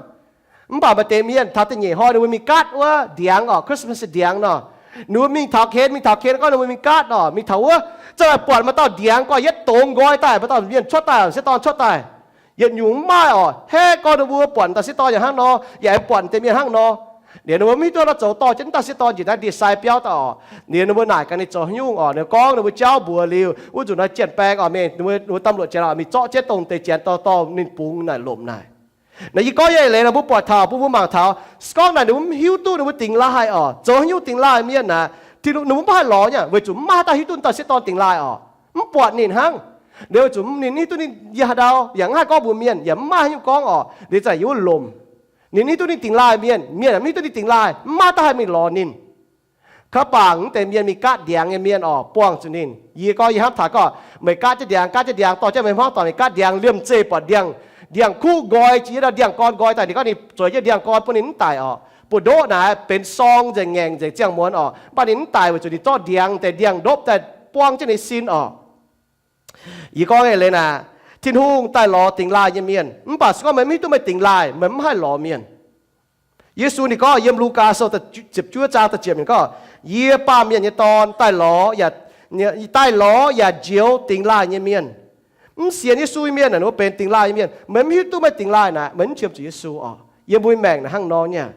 Mv baac maaih deix mienh taux da'nyeic hnoi ninh mbuo mingh gaatv wuov ndiangx oc, Christmas ndiangx nor. Ninh mbuo mingh taux ken, mingh taux ken gorngv ninh mbuo mingh gaatv oc, mingh taux wuov, za'gengh buatc maaih dauh ndiangx gorx-youz dongz nqoi daaih, maaih dauh mienh cuotv daaih, sieqv dorn cuotv daaih. Yietc nyungc mv maaih oc. Hnangv gorngv ninh mbuo buatc dauh sieqv dorn yaac hnangv nor, yaac buatc deix mienh hnangv nor. Liuz ninh mbuo mv hiuv duqv nor zoux dorh jienv dauh sieqv dorn njiec naaiv ndie-sai biauv daaih oc. Liuz ninh mbuo naaic gaax ninh zoux haaix nyungc oc. Ninh gorngv ninh mbuo jauv mbuox liuz wuov nzunc naaiv janx-baeng oc, mingh, ninh mbuo domh luoqc janx oc, mingh zorqv jienv dongh deix janx dorh dorh ninh bungx naaic lomc naaic. Naaiv yie gorngv nyei eix leiz naaic mbuo buatc taux, mbuo mbuo mangc taux, se gorngv naaic ninh mbuo mv hiuv duqv ninh mbuo dingx laaih oc, zoux haaix nyungc dingx laaih mienh naaic, Tin-Hungh ninh mbuo mv haih lorz nyei, weic zuqc mv maaih haaix dauh hiuv duqv dauh sieqv dorn dingx laaih oc. Mv buatc ninh hnangv. Liuz weic zuqc ninh hiuv duqv ninh yiem haaix ndau, yaac mv haih gorngv mbuox mienh, yaac mv maaih haaix nyungc gorngv oc. Liuz zaqc yiem wuov lomc. Ninh hiuv duqv ninh dingx laaih mienh, mienh yaac mv hiuv duqv ninh dingx laaih, mv maaih dauh haih mingh lorz ninh. Kaav bangc mv deix mienh mingh gaatv ndiangx nyei mienh oc, buangh zuqc ninh. Yie gorngv yie hnamv taux gorngv meih gaatv jienv ndiangx, gaatv jienv ndiangx, dorh jienv meih hmuangv doic mingh gaatv ndiangx, liemh zeih buatc ndiangx, ndiangx-kuqv nqoi jiex, ndiangx-gorn nqoi daaih, ninh gorngv ninh zueiz jienv ndiangx-gorn bun ninh mv daic oc. Buoz-ndoqv naaic benx sorng nzengc, ngaengc nzengc, ziangh muonz oc. Mv baac ninh mv daic weic zuqc ninh zorqv ndiangx deix ndiangx-ndopv daaih buangh jienv ninh sin oc. Yie gorngv eix leiz naaic, Tin-Hungh daaih lorz dingx laaih nyei mienh. Mv baac se gorngv meih mv hiuv duqv meih dingx laaih, meih mv haih lorz mienh. Yesu ninh gorngv yiem Lugaa Sou ziepc juov zaang da'ziepc yiemc gorngv, Yie, Baamh Mienh nyei Dorn, daaih lorz, daaih lorz yaac njoux dingx laaih nyei mienh. Mv sienx Yesu nyei mienh naaic, ninh mbuo benx dingx laaih nyei mienh. Meih mv hiuv duqv meih dingx laaih naaic, meih mv qiemx zuqc Yesu oc. Yiem mbuo maengc naaic hnangv nor nyei.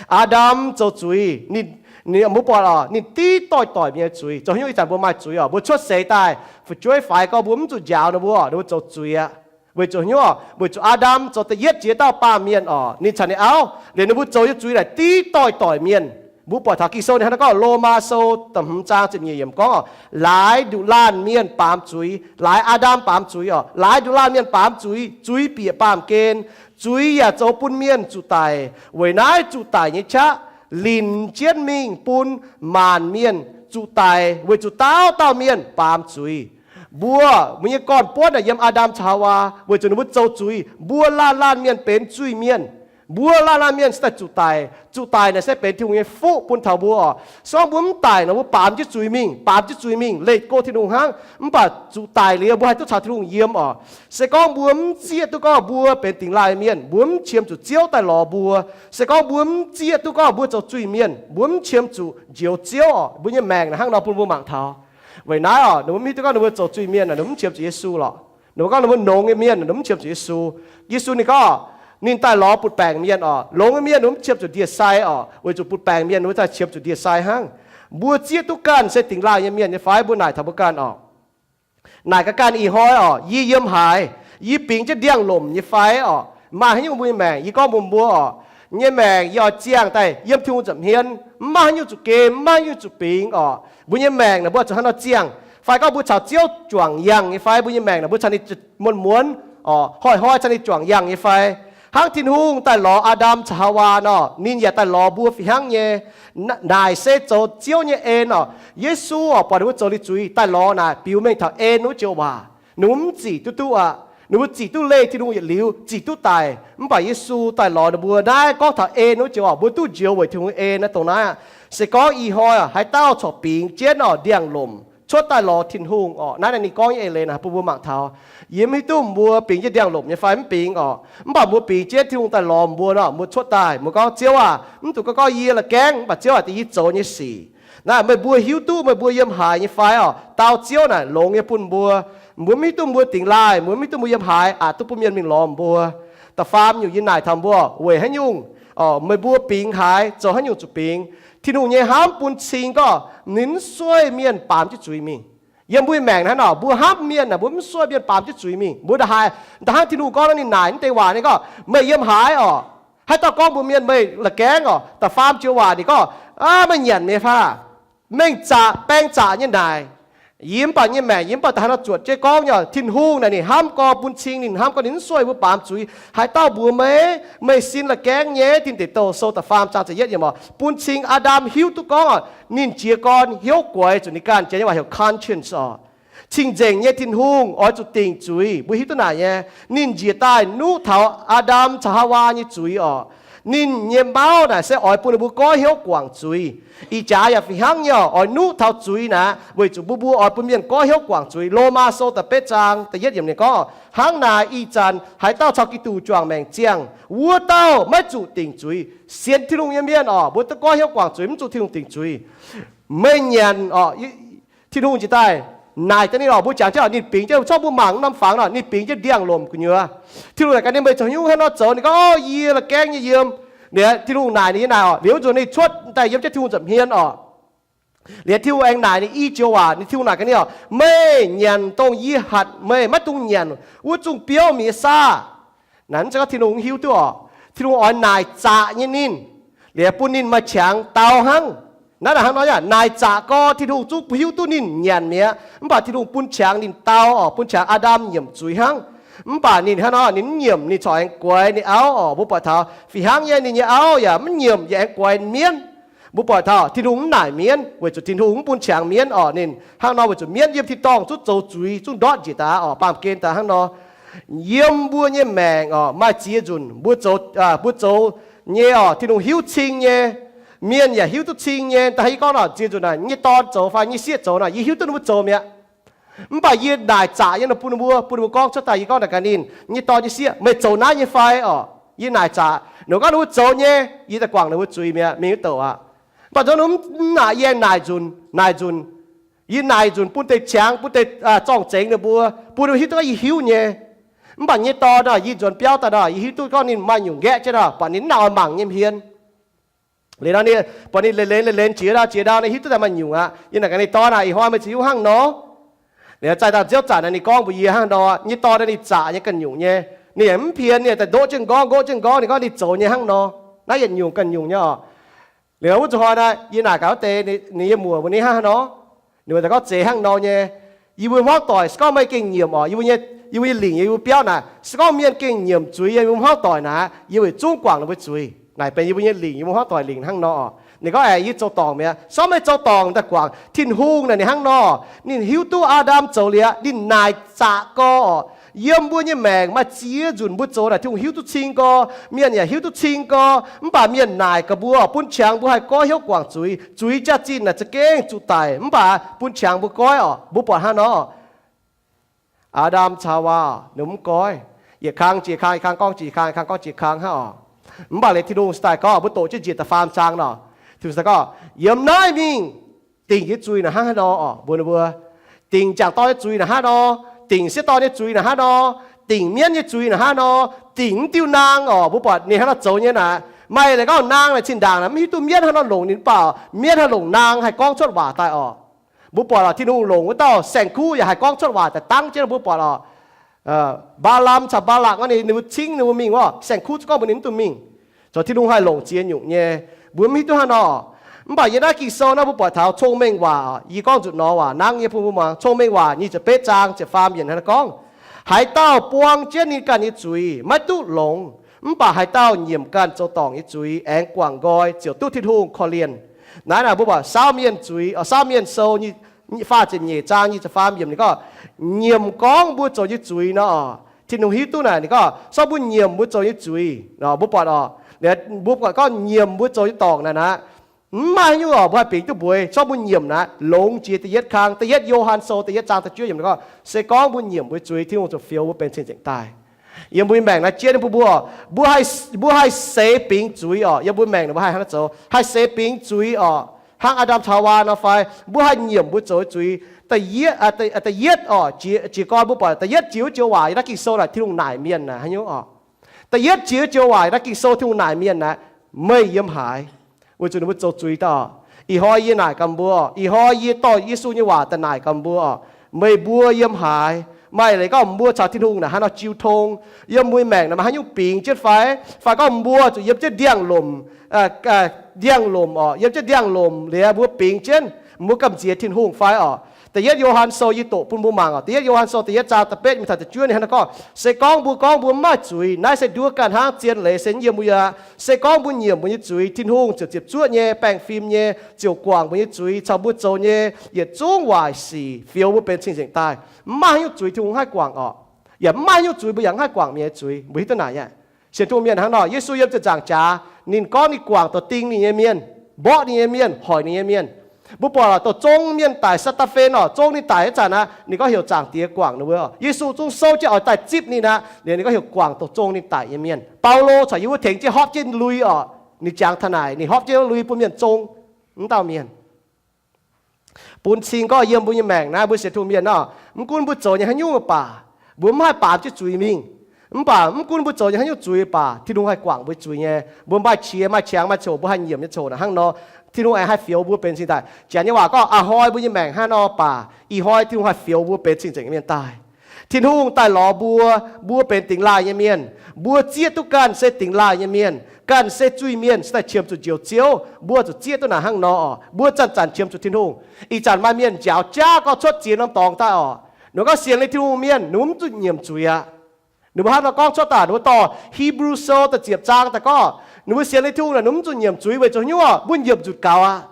Aa^ndam zoux zuiz, ninh, mbuo buatc oc, ninh div doix-doic mienh nyei zuiz. Zoux haaix nyungc ih zanc mbuo maaih zuiz oc, mbuo cuotv seix daaih, fu'jueiv faix gorngv mbuo mv zuqc njaaux ninh mbuo oc, ninh mbuo zoux zuiz aqv. Weic zuqc haaix nyungc oc? Weic zuqc Aa^ndam zoux da'yietv jiex dauh baamh mienh oc, ninh caux ninh auv, liuz ninh mbuo zoux nyei zuiz naaic div doix-doic mienh. Mbuo buatc taux Ging-Sou ninh hnangv naaiv gorngv, Lomaa Sou da'hmz zaang ziepc nyeic yiemc gorngv oc, laaix nduqc laanh mienh baamz zuiz, laaix Aa^ndam baamz zuiz oc, laaix nduqc laanh mienh baamz zuiz, zuiz bieqc baamh gen, zuiz yaac zoux bun mienh zuqc daic. Weic naaiv zuqc daic nyei qaqv linc jienv mingh bun maanc mienh zuqc daic, weic zuqc dauh dauh mienh baamz zuiz. Mbuo, mbuo nyei gorn-buonv naaic yiem Aa^ndam caux Haawaa, weic zuqc ninh mbuo zoux zuiz, mbuo laanh laanh mienh benx zuiz-mienh. Mbuo laanh laanh mienh se daaih zuqc daic. Zuqc daic naaic se benx Tin-Hungh nyei fuqv bun taux mbuo oc. Se gorngv mbuo mv daic nor, mbuo baamz jienv zuiz mingh, baamz jienv zuiz mingh, leih go Tin-Hungh hnangv. Mv baac zuqc daic liuz mbuo haih duqv caux Tin-Hungh yiem oc. Se gorngv mbuo mv zieqv duqv gorngv mbuo benx dingx laaih mienh, mbuo mv qiemx zuqc Ziouv daaih lorz mbuo. Se gorngv mbuo mv zieqv duqv gorngv mbuo zoux zuiz-mienh, mbuo mv qiemx zuqc njoux Ziouv oc. Mbuo nyei maengc naaic hnangv nor bun mbuo mangc taux. Weic naaiv oc, ninh mbuo mv hiuv duqv gorngv ninh mbuo zoux zuiz-mienh naaic, ninh mbuo mv qiemx zuqc Yesu lorqc. Ninh mbuo gorngv ninh mbuo longx nyei mienh, ninh mbuo mv qiemx zuqc Yesu. Yesu ninh gorngv ninh daaih lorz butv-baengc mienh oc. Longx nyei mienh ninh mbuo mv qiemx zuqc ndie-sai oc, weic zuqc butv-baengc mienh ninh mbuo daaih qiemx zuqc ndie-sai hnangv. Mbuo zieqv duqv ganh se dingx laaih nyei mienh nyei fai? Mbuo naaic taux mbuo ganh oc. Naaic gaax ganh ih hnoi oc, yie yiem haaix? Yie bingx jienv ndiangx-lomc nyei fai oc? Maaih haaix nyungc mbuo nyei maengc, yie gorngv mbuox mbuo oc, nyei maengc yie oix ziangh daaih yiem Tin-Hungh nza'hmien, mv maaih haaix nyungc zuqc gemh, mv maaih haaix nyungc zuqc bingx oc. Mbuo nyei maengc naaic mbuo zuqc hnangv nor ziangh. Fai gorngv mbuo caux Ziouv juangc yangh nyei fai? Mbuo nyei maengc naaic mbuo caux ninh muonz-muonz oc, hnoi-hnoi caux ninh juangc yangh nyei fai? Hnangv Tin-Hungh daaih lorz Aa^ndam caux Haawaa nor, ninh yaac daaih lorz mbuo fih hnangv nyei. Naaic se zoux Ziouv nyei en oc. Yesu oc, buatc ninh mbuo zoux liuz zuiz daaih lorz naaic, biux mengh taux en wuov joux waac. Ninh mbuo mv zic duqv duqv aqv. Ninh mbuo zic duqv leih Tin-Hungh yietc liuz, zic duqv daic. Mv baac Yesu daaih lorz ninh mbuo naaiv gorngv taux en wuov joux oc, mbuo duqv njoux weic Tin-Hungh en naaiv dongh naaiv aqv. Se gorngv ih hnoi oc, haaix dauh corc bingx jienv oc ndiangx-lomc cuotv daaih lorz Tin-Hungh oc. Naaiv ninh gorngv nyei eix leiz naaic bun mbuo mangc taux. Yie mv hiuv duqv mbuo bingx jienv ndiangx-lomc nyei fai mv bingx oc. Mv baac mbuo bingx jienv Tin-Hungh daaih lorz mbuo nor, mbuo cuotv daaih mbuo gorngv, Ziouv aah, mv zuqc gorngv gorngv yie la'gaengv, mv baac Ziouv aah, deix yie zoux nyei sic. Naaiv meih mbuo hiuv duqv meih mbuo yiem haaix nyei fai oc? Dau Ziouv naaic longx nyei bun mbuo. Mbuo mv hiuv duqv mbuo dingx laaih, mbuo mv hiuv duqv mbuo yiem haaix, aqc duqv bun mienh mingh lorz mbuo. Da'faam nyungc yie naaic taux mbuo, weic haaix nyungc meih mbuo bingx haaix, zoux haaix nyungc zuqc bingx. Tin-Hungh nyei hnamv bun cing gorngv ninh mv sueih mienh baamz jienv zuiz mingh. Yiem mbuo nyei maengc naaiv nor, mbuo hnamv mienh aah, mbuo mv sueih mienh baamz jienv zuiz mingh. Mbuo hnangv Tin-Hungh gorngv nor, ninh naaic naaiv deix waac ninh gorngv, meih yiem haaix oc? Haaix dauh gorngv mbuox mienh meih la'gaengv oc, da'faam joux waac ninh gorngv, aav, meih nyanc mi'aqv fai? Mengh zaqc baeng zaqc nyei naaic. Yie mv baac nyei maengc, yie mv baac da'haaix nor zuotc jienv gorngv nyei, Tin-Hungh naaic ninh hnamv gorx bun cing, ninh hnamv gorx ninh mv sueih mbuo baamz zuiz. Haaix dauh mbuox meih, meih sin la'gaengv nyei. Tin Deic Douh Sou da'faam zaang ziepc yietv yiemc oc, bun cing Aa^ndam hiuv duqv gorngv oc, ninh jiez gorn hnyouv guaix zuqc ninh ganh jiex nyei waac heuc conscience oc. Cing-nzengc nyei Tin-Hungh oix zuqc dingc zuiz. Mbuo hiuv duqv naaic nyei, ninh njiec daaih nuqv taux Aa^ndam caux Haawaa nyei zuiz oc. Ninh nyei mauv naaic se oix bun ninh mbuo goiv hnyouv guangc zuiz. Ih jaax yaac fih hnangv nyei oc, oix nuqv taux zuiz naaic weic zuqc mbuo, mbuo oix bun mienh goiv hnyouv guangc zuiz. Lomaa Sou da'betv zaang da'yietv yiemc ninh gorngv, hnangv naaic ih zanc haaix dauh caux Giduc juangc maengc ziangh, wuov dauh maiv zuqc dingc zuiz. Sienx Tin-Hungh nyei mienh oc, mbuo duqv goiv hnyouv guangc zuiz, mv zuqc Tin-Hungh dingc zuiz. Meih nyanc oc, Tin-Hungh njiec daaih naaic daaih ninh oc, mbuo jangx jienv oc, ninh bingx jienv, corc mbuo mangc norm fangx oc, ninh bingx jienv ndiangx-lomc gu'nyuoz. Tin-Hungh naaic gaax ninh, meih zoux haaix nyungc hnangv nor zoux? Ninh gorngv, Orv, yie la'gaengv nyei yiem. Liuz Tin-Hungh naaic ninh nyei naaic oc, liuz zuqc ninh cuotv daaih yiem jienv Tin-Hungh nza'hmien oc. Liuz Tin-Hungh aengx naaic ninh i joux waac, Tin-Hungh naaic gaax ninh oc, meih nyanc dongh yie hatc meih maiv dungx nyanc wuov zungh biouv miex saah? Naaic mv zeiz gorngv Tin-Hungh hiuv duqv oc. Tin-Hungh oix naaic zaqc nyei ninh, liuz bun ninh maaih qangx dau hnangv. Naaiv naaic hnangv nor, naaic zaqc gorx Tin-Hungh zungv hiuv duqv ninh nyanc mi'aqv, mv baac Tin-Hungh bun qangx ninh dau oc, bun qangx Aa^ndam nyiemc zuiz hnangv. Mv baac ninh hnangv nor ninh mv nyiemc, ninh corc aengx guaix ninh auv oc. Mbuo buatc taux fih hnangv nyei, ninh nyei auv yaac mv nyiemc, yaac aengx guaix mienv. Mbuo buatc taux Tin-Hungh mv naaic mienv weic zuqc Tin-Hungh mv bun qangx mienv oc. Ninh hnangv nor weic zuqc mienv yiem tin-dorngh zungv zoux zuiz, zungv ndortv njiec daaih oc, baamh gen daaih hnangv nor. Yiem mbuo nyei maengc oc, maaih ziex nzunc mbuo zoux, mbuo zoux nyei oc, Tin-Hungh hiuv cing nyei, mienh yaac hiuv duqv cing nyei. Da'haaix yie gorngv nor, ziex nzunc naaic nyei dorn zoux fai nyei sieqv zoux naaic, yie hiuv duqv ninh mbuo zoux mi'aqv. Mv baac yie naaic zaqc nyei nor bun ninh mbuo, bun ninh mbuo gorngv cuotv daaih. Yie gorngv naaic gaax ninh, nyei dorn nyei sieqv, meih zoux naaiv nyei fai oc? Yie naaic zaqc. Ninh gorngv ninh mbuo zoux nyei, yie daaih guangc ninh mbuo zuiz mi'aqv, mingh wuov douc aqv. Mv baac nzunc mv naaic, yie aengx naaic nzunc, naaic nzunc. Yie naaic nzunc bun deix qangx, bun deix zorng-zengx ninh mbuo, bun ninh mbuo hiuv duqv gorngv yie hiuv nyei. Mv baac nyei dorn nor, yie nzuonx biauv daaih nor, yie hiuv duqv gorngv ninh maaih nyungc nqaeqv jienv nor, buatc ninh mv nangc oix mangc nyei hmien. Liuz nor, buatc ninh leiz-leiz leiz-leiz jiex ndau jiex ndau, ninh hiuv duqv daaih maaih nyungc aqv. Yie naaic gaax ninh, Dorn aac, ih hnoi meih zuqc hiuv hnangv nor. Liuz zaih daaih nziouv zanc naaic ninh gorngv mbuox yie hnangv nor, nyei dorn naaiv ninh zaqc nyei ganh nyungc nyei. Ninh yaac mv pien, ninh daaih ndoqv jienv nqorngv, nqoqv jienv nqorngv, ninh gorngv ninh zoux nyei hnangv nor. Naaiv yietc nyungc ganh nyungc nyei oc. Liuz wuov zuqc hnoi naaiv, yie naaic gaax wuov deix ninh nyei muoc mbuo, ninh hnangv haaix nor? Ninh mbuo daaih gorngv zeiz hnangv nor nyei. Yie mbuo hmuangv doic, se gorngv meih gengh nyiemc oc, yie mbuo nyei, yie mbuo nyei lingc, yie mbuo biauv naaic, se gorngv mienh gengh nyiemc zuiz yie mbuo hmuangv doic naaic, yie weic zungv guangc ninh mbuo zuiz. Naaic benx yie mbuo nyei lingc, yie mbuo hmuangv doic lingc hnangv nor. Ninh gorngv, Aengx yie zoux dorngc mi'aqv. Se gorngv meih zoux dorngc daaih guangc. Tin-Hungh naaic ninh hnangv nor. Ninh hiuv duqv Aa^ndam zoux liuz, ninh naaic zaqc gorx oc. Yiem mbuo nyei maengc maaih ziex nzunc mbuo zoux naaic Tin-Hungh hiuv duqv cing gorx, mienh yaac hiuv duqv cing gorx, mv baac mienh naaic gaax mbuo oc, bun qangx mbuo haih goiv hnyouv guangc zuiz. Zuiz jaax-zinh naaic za'gengh zuqc daic, mv baac bun qangx mbuo goiv oc. Mbuo buatc hnangv nor, Aa^ndam caux Haawaa ninh mv goiv. Yietc kang jiex kang, yietc kang gorngv jiex kang, yietc kang gorngv jiex kang hnangv oc. Mv baac liuz Tin-Hungh se daaih gorngv mbuo doqc jienv njiec da'faam zaang nor, Tin-Hungh se daaih gorngv, Yiem naaiv mingh dingc yie zuiz naaic hnangv haaix nor oc, mbuox ninh mbuo. Dingc jangc dorn nyei zuiz naaic hnangv nor, dingc sieqv dorn nyei zuiz naaic hnangv nor, dingc mienv nyei zuiz naaic hnangv nor, dingc mv diuh naang oc. Mbuo buatc ninh hnangv nor zoux nyei naaic. Maaih leiz gorngv naang naaic zinh ndaangc naaic mv hiuv duqv mienv hnangv nor longc ninh, mv baac mienv haih longc naang haih gorngv cuotv waac daaih oc. Mbuo buatc oc, Tin-Hungh longc wuov dauh saeng-kuv yaac haih gorngv cuotv waac daaih dangv jienv. Mbuo buatc oc, Mbaa^lam caux Mbaa^lakc nor, ninh mbuo cingv ninh mbuo mingh wuov, saeng-kuv zungv gorngv mbuox ninh mv dungx mingh. Zoux Tin-Hungh haih longc ziex nyungc nyei. Mbuo mv hiuv duqv hnangv nor. Mv baac yiem naaiv Ging-Sou naaiv mbuo buatc taux cong-mengh waac, yie gorngv nzunc nor waac nangv nyei bun mbuo muangx. Cong-mengh waac nyic ziepc betv zaang ziepc faam yiemc hnangv nor gorngv, Haaix dauh buang jienv ninh ganh nyei zuiz maiv duqv longx, mv baac haaix dauh nyiemc ganh zoux dorngc nyei zuiz aengx guangc nqoi ziouc duqv Tin-Hungh korv-lienh. Naaiv naaic mbuo buatc Saauv Mienh zuiz, Saauv Mienh Sou faah ziepc nyeic zaang nyic ziepc faam yiemc ninh gorngv, nyiemc gorngv mbuo zoux nyei zuiz nor, Tin-Hungh hiuv duqv naaic ninh gorngv, se gorngv mbuo nyiemc mbuo zoux nyei zuiz, mbuo buatc oc, mbuo buatc gorngv nyiemc mbuo zoux nyei dorngc naaic aqv. Mv maaih haaix nyungc oc, mbuo haih bingx duqv mbuox, se gorngv mbuo nyiemc naaic, longx jiex da'yietv kang, da'yietv Yo^han Sou da'yietv zaang da'juov yiemc ninh gorngv, se gorngv mbuo nyiemc mbuo zuiz, Tin-Hungh ziouc fioux mbuo benx cing-nzengc daaih. Yiem mbuo nyei maengc naaiv jiex ninh bun mbuo, mbuo haih seix bingx zuiz oc. Yiem mbuo maengc naaic mbuo haih hnangv naaiv zoux, haih seix bingx zuiz oc, hnangv Aa^ndam caux Haawaa nor fai? Mbuo haih nyiemc mbuo zoux zuiz. Da'yietv oc, jiez gorn mbuo buatc da'yietv jiex wuov joux waac yiem naaiv Ging-Sou naaic Tin-Hungh naaic mienh naaic haaix nyungc oc? Da'yietv jiex wuov joux waac yiem naaiv Ging-Sou Tin-Hungh naaic mienh naaic, meih yiem haaix? Weic zuqc ninh mbuo zoux zuiz daaih oc. Ih hnoi yie naaic gaax mbuo oc, ih hnoi yie dorh Yesu nyei waac daaih naaic gaax mbuo oc, meih mbuo yiem haaix? Maaih leiz gorngv mbuo caux Tin-Hungh naaic haaix nor jiu tong? Yiem mbuo maengc naaic maaih haaix nyungc bingx jienv fai? Fai gorngv mbuo zuqc yiem jienv ndiangx-lomc, ndiangx-lomc oc, yiem jienv ndiangx-lomc liuz mbuo bingx jienv, mbuo gamh nziex Tin-Hungh fai oc? Da'yietv Yo^han Sou yie doqc bun mbuo mangc oc. Da'yietv Yo^han Sou da'yietv zaang da'betv mingh taux da'juov ninh hnangv naaiv gorngv, se gorngv mbuo gorngv mbuo mv maaih zuiz, naaiv se nduov ganh hnangv, zien leiz se yiem mbuo aqv. Se gorngv mbuo nyiemc mbuo nyei zuiz, Tin-Hungh ziouc ziepc zuoqv nyei, baengh fim nyei, ziouc guangc mbuo nyei zuiz caux mbuo zoux nyei yietc zungv waaic sic, fioux mbuo benx cing-nzengc daaih. Mv maaih haaix nyungc zuiz Tin-Hungh mv haih guangc oc. Yaac mv maaih haaix nyungc zuiz mbuo yaac mv haih guangc mienh nyei zuiz. Mbuo hiuv duqv naaic nyei? Sienx Tin-Hungh mienh hnangv nor, Yesu yiem ziepc nzaangc jaax, ninh gorngv ninh guangc dongh ding ninh nyei mienh, mborqv ninh nyei mienh, hoic ninh nyei mienh. Mbuo buatc lorqc, dongh zong mienh daic, saa^taa^fen oc, zong ninh daic wuov zanc aqv, ninh gorngv heuc Zaangc Diex guangc ninh mbuo oc. Yesu zungv souv jienv oix daaih zipv ninh aqv, liuz ninh gorngv heuc guangc dongh zong ninh daic nyei mienh. Baulo caux yie mbuo tengx jienv hopv jienv lui oc. Ninh jangx taux naaic, ninh hopv jienv lui bun mienh zong wuov dauh mienh. Bun cing gorngv yiem mbuo nyei maengc naaiv, mbuo sienx Tin-Hungh mienh nor, mv gunv mbuo zoux nyei haaix nyungc baac, mbuo mv haih baamz jienv zuiz mingh. Mv baac mv gunv mbuo zoux nyei haaix nyungc zuiz baac, Tin-Hungh haih guangc mbuo zuiz nyei. Mbuo maaih qiex maaih qangx maaih coc, mbuo haih nyiemc nyei coc naaic hnangv nor, Tin-Hungh aengx haih fioux mbuo benx cing-nzengc daaih. Janx nyei waac gorngv, a'hnoi mbuo nyei maengc hnangv nor baac, ih hnoi Tin-Hungh haih fioux mbuo benx cing-nzengc mienh daaih. Tin-Hungh daaih lorz mbuo, mbuo benx dingx laaih nyei mienh. Mbuo zieqv duqv ganh se dingx laaih nyei mienh, ganh se zuiz-mienh, se daaih qiemx zuqc Njoux Ziouv. Mbuo zuqc zieqv duqv naaic hnangv nor oc. Mbuo zanc-zanc qiemx zuqc Tin-Hungh. Ih zanc maaih mienh njaaux jaav gorngv cuotv ziex norm dorngx daaih oc. Ninh gorngv sienx liuz Tin-Hungh mienh ninh mbuo mv zuqc nyiemc zuiz aqv. Ninh mbuo hnangv nor gorngv cuotv daaih, ninh mbuo dorh Hipv^lu Sou da'ziepc zaang daaih gorngv, ninh mbuo sienx liuz Tin-Hungh naaic ninh mbuo mv zuqc nyiemc zuiz weic zuqc haaix nyungc? Mbuo nyiemc nzutc gaux aqv.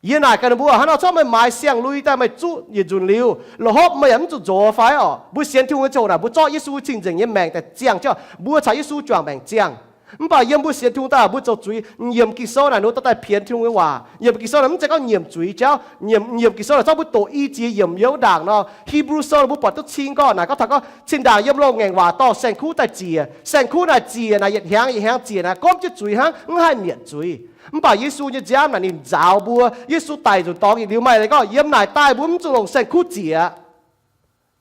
Yie naaic gaax ninh mbuo, hnangv nor cuotv meih maaiz siang-lui daaih meih zuqv yietc nzunc liuz, la'hopv meih yaac mv zuqc nzox fai oc? Mbuo sienx Tin-Hungh nyei ziangh hoc naaic mbuo zorqv Yesu cing-nzengc nyei maengc daaih ziangh jienv, mbuo caux Yesu juangc maengc ziangh. Mv baac yiem mbuo sienx Tin-Hungh daaih mbuo zoux zuiz, nyiemc Ging-Sou naaic ninh mbuo dorh daaih pienx Tin-Hungh nyei waac. Nyiemc Ging-Sou naaic mv zeiz gorngv nyiemc zuiz jauv. Nyiemc, nyiemc Ging-Sou naaic zorqv mbuo doqc i ziex yiemc yiem wuov ndaangc nor. Hipv^lu Sou mbuo buatc duqv cing gorngv naaic gorngv taux gorngv cin-ndaangc yiem loz ngaengc waac dorh saeng-kuv daaih ziec. Saeng-kuv naaic ziec naaic yietc hnyangx yietc hnyangx ziec naaic gomv jienv zuiz hnangv, mv haih mietc zuiz. Mv baac Yesu nyei nziaamv naaic ninh nzaaux mbuo. Yesu daic nzunc dorngx yietc liuz maaih leiz gorngv yiem naaic daaih mbuo mv zuqc longc saeng-kuv ziec.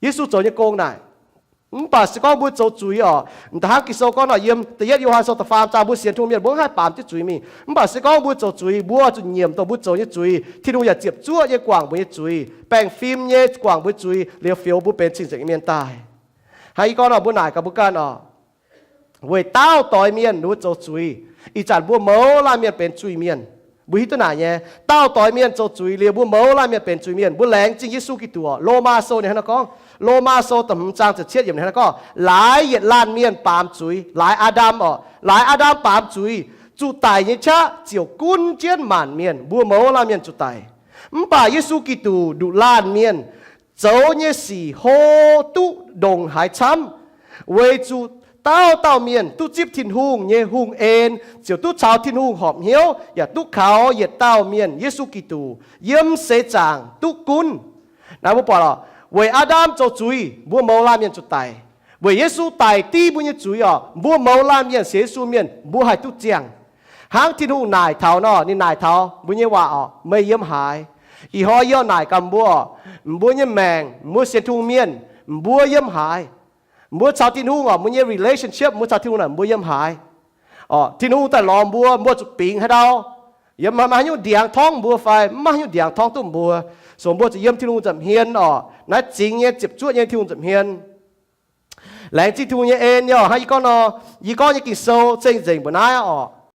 Yesu zoux nyei gong naaic. Mv baac se gorngv mbuo zoux zuiz oc, da'hnangv Ging-Sou gorngv nor, yiem da'yietv Yo^han Sou da'faam zaang, mbuo sienx Tin-Hungh mienh mbuo mv haih baamz jienv zuiz mingh. Mv baac se gorngv mbuo zoux zuiz, mbuo zuqc nyiemc dongh mbuo zoux nyei zuiz. Tin-Hungh yaac ziepc zuoqv nyei guangc mbuo nyei zuiz, baengh fim nyei guangc mbuo zuiz, liuz fioux mbuo benx cing-nzengc nyei mienh daaih. Hnangv yie gorngv nor, mbuo naaic gaax mbuo ganh oc. Weic daauh doix mienh ninh mbuo zoux zuiz, ih zanc mbuo mouz laanh mienh benx zuiz-mienh. Mbuo hiuv duqv naaic nyei, daauh doix mienh zoux zuiz liuz mbuo mouz laanh mienh benx zuiz-mienh. Mbuo laengz zingh Yesu Giduc oc. Lomaa Sou ninh hnangv naaiv gorngv, Lomaa Sou da'hmz zaang ziepc cietv yiemc ninh hnangv naaiv gorngv, laaix yietc laanh mienh baamz zuiz, laaix Aa^ndam oc, laaix Aa^ndam baamz zuiz, zuqc daic nyei qaqv ziouc gunv jienv maanc mienh, mbuo mouz laanh mienh zuqc daic. Mv baac Yesu Giduc nduqc laanh mienh zoux nyei sic hlo duqv ndongc haaix camv, weic zuqc dauh dauh mienh duqv zipv Tin-Hungh nyei hungh en, ziouc duqv caux Tin-Hungh horpc hnyouv, yaac duqv kaux yietc dauh mienh, Yesu Giduc, yiem seix zaangc duqv gunv. Naaiv mbuo buatc oc, weic Aa^ndam zoux zuiz, mbuo mouz laanh mienh zuqc daic. Weic Yesu daic div mbuo nyei zuiz oc, mbuo mouz laanh mienh sienx Yesu mienh mbuo haih duqv ziangh. Hnangv Tin-Hungh naaic taux nor, ninh naaic taux mbuo nyei waac oc, meih yiem haaix? Ih hnoi yie naaic gaax mbuo oc, mbuo nyei maengc, mbuo sienx Tin-Hungh mienh, mbuo yiem haaix? Mbuo caux Tin-Hungh oc, mbuo nyei relationship, mbuo caux Tin-Hungh naaic mbuo yiem haaix? Oc, Tin-Hungh daaih lorz mbuo, mbuo zuqc bingx haaix ndau? Yiem maaih haaix nyungc ndiangx torngv mbuo fai mv maaih haaix nyungc ndiangx torngv duqv mbuo? So mbuo zuqc yiem Tin-Hungh nza'hmien oc, naaiv zingx nyei ziepc zuoqv nyei Tin-Hungh nza'hmien. Laengz zingh Tin-Hungh nyei en nyei oc. Hnangv yie gorngv nor, yie gorngv nyei Ging-Sou cing-nzengc mbuo naaiv oc.